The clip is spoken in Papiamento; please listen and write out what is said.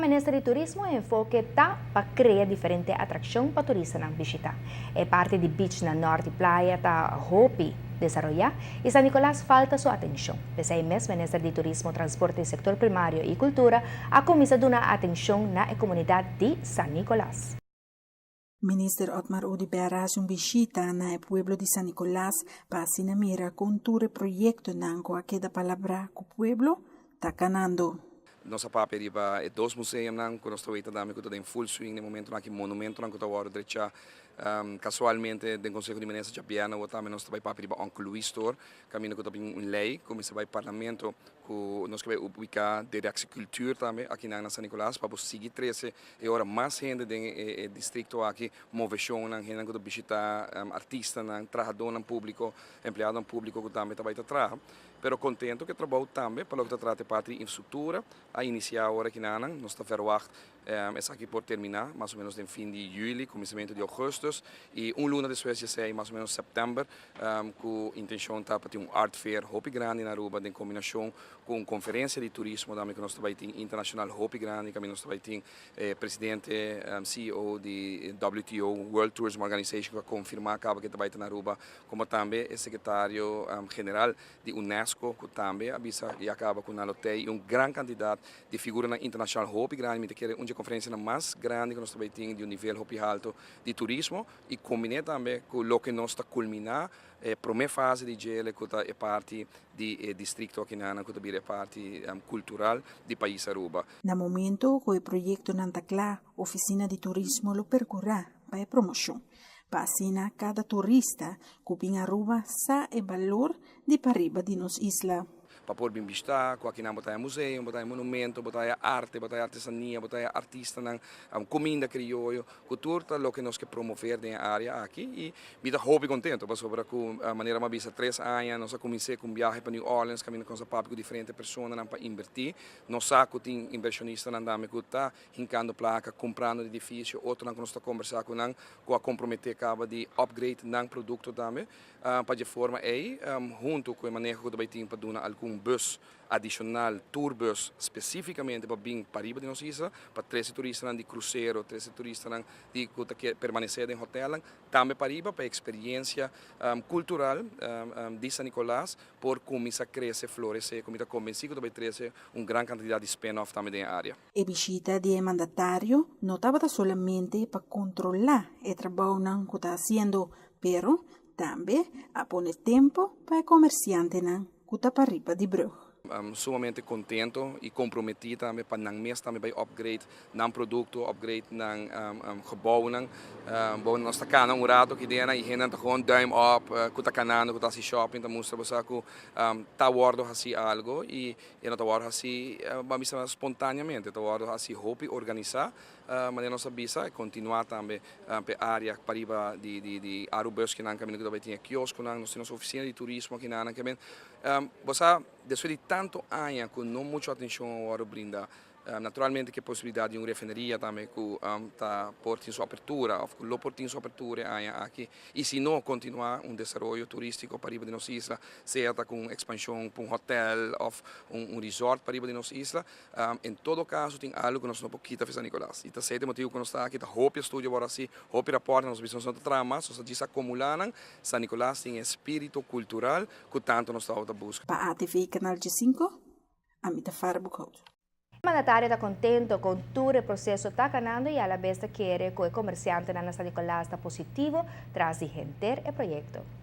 Minister di Turismo, e enfoke ta pa crea diferente atraccion pa turistanan bishita. E parti di beach na Noord di Playa ta hopi desaroya y San Nicolas falta su atencion. P'esey mes Minister di Turismo, Transporte, Sector Primario y Cultura a cuminsa duna atencion na e comunidad di San Nicolas. Minister Otmar Oduber a haci un bishita na e pueblo di San Nicolas pa asina mira con tur e proyectonan cu a keda palabra cu pueblo ta canando. Nos a papia riba e dos museumnan cu nos ta weta tambe cu ta den full swing den momentonan aki, monumentonan cu ta wordo drecha. Casualmente den Conseho di Minister djabièrnè awor tambe nos ta bay papia riba Uncle Louis Store, caminda cu ta bin un ley cu mester bay Parlamento cu nos ke bay ubica Directie Cultuur tambe akinan na San Nicolas pa bo sigui trece E ora mas hende den e districto aki, movecionnan, hendenan cu ta bishita, artistanan, trahadornan publico, empleadonan publico cu tambe ta bay ta traha. Pero contento cu e trabou tambe pa loke ta trata e parti di infrastructura a inicia awor aki nanan. Nos ta verwacht esaki por termina mas o menos den fin di juli, cuminsamento di augustus y un luna despues di esey mas o menos september cu intencion ta pa tin un art fair hopi grandi na Aruba den combinacion Cu un conferencia di turismo tambe cu nos ta bay tin internacional hopi grandi caminda nos ta bay tin e presidente CEO di WTO, World Tourism Organization, cu a confirma caba cu e ta bay ta na Aruba, como tambe e secretario general di UNESCO cu tambe a bisa ya caba cu nan lo tey y un gran cantidad di figuranan internacional hopi grandi. Mi ta kere un dje conferencianan mas grandi cu nos ta bay tin di un nivel hopi halto di turismo y combine tambe cu loke nos ta culmina e prome fase di djele cu ta e parti di e districto akinanan cu ta bira e parti cultural di pais Aruba. Na momento cu e proyectonan ta cla, Oficina di Turismo lo percura pa e promocion, pa asina cada turista cu bin Aruba sa e balor di pariba di nos isla. Pa por bin bishita cu akinan bo ta haya museo, bo ta haya monumento, bo ta haya arte, bo ta haya artesania, bo ta haya artistanan, cuminda crioyo, cu tur ta loke nos ke promover den e area aki y mi ta hopi contento pasobra cu manera mi a bisa tres aña nos a cuminse cu un biahe pa New Orleans caminda cu nos a papia cu diferente personanan pa inverti. Nos sa cu tin inversionistanan tambe cu ta hincando placa, cumprando edificio, otronan cu nos ta combersa cu nan cu a compromete caba di upgrade nan producto tambe pa dje forma ey hunto cu e maneho cu ta bay tin pa duna algun bus Adicional tourbus specificamente pa bin pariba di nos isla, pa trece turistanan di crucero, trece turistanan di cu ta kier permanece den hotelnan, tambe pariba pa e experiencia cultural di San Nicolas por cuminsa crece, florece, cu mi ta convenci cu ta bay trece un gran cantidad di spin-off tambe den e area. E bishita di e mandatario no tabata solamente pa controla e trabounan cu ta haciendo, pero tambe a pone tempo pa e comerciantenan ku ta pariba di brug. Sumamente contento y comprometi tambe pa nan mes tambe bay upgrade nan producto, upgrade nan gebouwnan. Bo nos ta cana un rato aki den y hendenan ta gewoon duim op cu ta canando, cu ta haci shopping, ta mustra bo sa cu ta wordo haci algo y e no ta wordo haci, bo a bisa spontaneamente, ta wordo haci hopi organisa. Manera nos a bisa, e kontinuá tambe pa e área pariba di Arubus kinan kaminda ku ta bai tin e kioskonan. Nos tin nos ofisina di turismo akinan. Ke men, bo sa, despues di tantu aña ku no muchu atenshon a wòrdu brinda, naturalmente ku e posibilidat di un refineria tambe ku ta por tin su apertura òf ku lo por tin su apertura e aña aki. I si no, kontinuá un desaroyo turístiko pariba di nos isla, sea ta ku un ekspanshon pa un hotèl òf un resort pariba di nos isla. En todo caso tin algo cu nos no por kita fi San Nicolas. Y ta esey ta e motibo cu nos ta aki, ta hopi estudio awor haci, hopi raportnan, nos bisa nos no ta traha mas, nos ta djis acumula nan. San Nicolas tin e espiritu cultural cu tanto nos tabata busca. Pa ATV Canal Djesinco, ami ta Farah Boekhout. E mandatario ta contento con tur e proceso ta canando y alabes ta kere cu e comerciantenan na San Nicolas ta positivo tras di henter e proyecto.